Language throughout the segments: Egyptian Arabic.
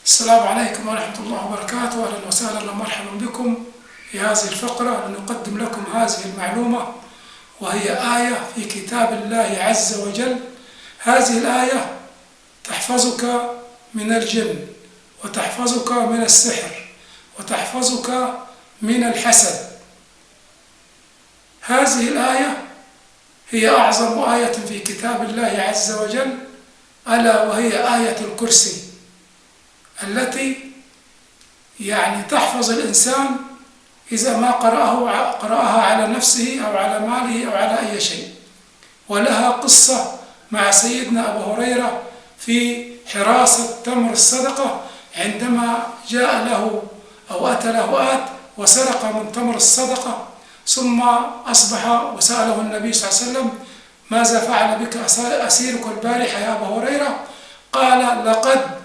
السلام عليكم ورحمة الله وبركاته، أهلا وسهلا ومرحبا بكم في هذه الفقرة لنقدم لكم هذه المعلومة، وهي آية في كتاب الله عز وجل. هذه الآية تحفظك من الجن، وتحفظك من السحر، وتحفظك من الحسد. هذه الآية هي أعظم آية في كتاب الله عز وجل، ألا وهي آية الكرسي، التي يعني تحفظ الإنسان إذا ما قرأها على نفسه أو على ماله أو على أي شيء. ولها قصة مع سيدنا أبو هريرة في حراسة تمر الصدقة، عندما جاء له أو أتى له آت وسرق من تمر الصدقة، ثم أصبح وسأله النبي صلى الله عليه وسلم: ماذا فعل بك أسيرك البارحة يا أبا هريرة؟ قال: لقد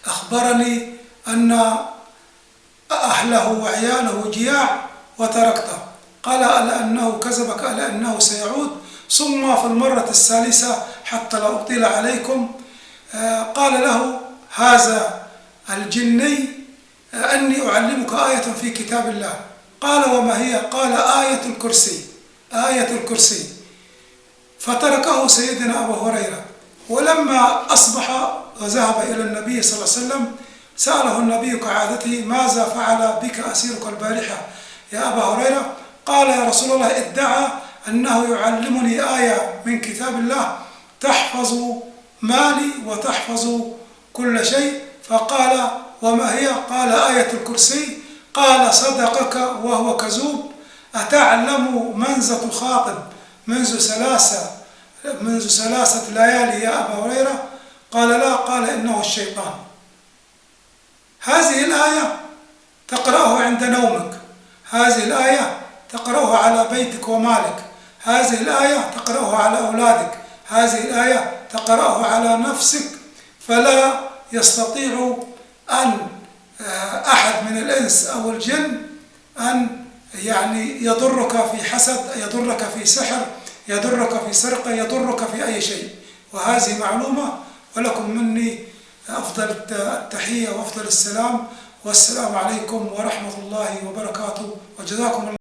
أخبرني أن أهله وعياله جياع وتركته. قال: ألا أنه كذبك، ألا أنه سيعود. ثم في المرة الثالثة، حتى لا أطيل عليكم، قال له هذا الجني: أني أعلمك آية في كتاب الله. قال: وما هي؟ قال: آية الكرسي، آية الكرسي. فتركه سيدنا أبو هريرة. ولما أصبح وذهب إلى النبي صلى الله عليه وسلم، سأله النبي كعادته: ماذا فعل بك أسيرك البارحة يا أبا هريرة؟ قال: يا رسول الله، ادعى أنه يعلمني آية من كتاب الله تحفظ مالي وتحفظ كل شيء. فقال: وما هي؟ قال: آية الكرسي. قال: صدقك وهو كذوب. أتعلم من تخاطب منذ 3 ليالي يا أبا هريرة؟ قال: لا. قال: إنه الشيطان. هذه الآية تقرأه عند نومك، هذه الآية تقرأه على بيتك ومالك، هذه الآية تقرأه على أولادك، هذه الآية تقرأه على نفسك، فلا يستطيع أن أحد من الإنس أو الجن أن يعني يضرك في حسد، يضرك في سحر، يضرك في سرقة، يضرك في أي شيء. وهذه معلومة، ولكم مني أفضل التحية وأفضل السلام، والسلام عليكم ورحمة الله وبركاته، وجزاكم الله.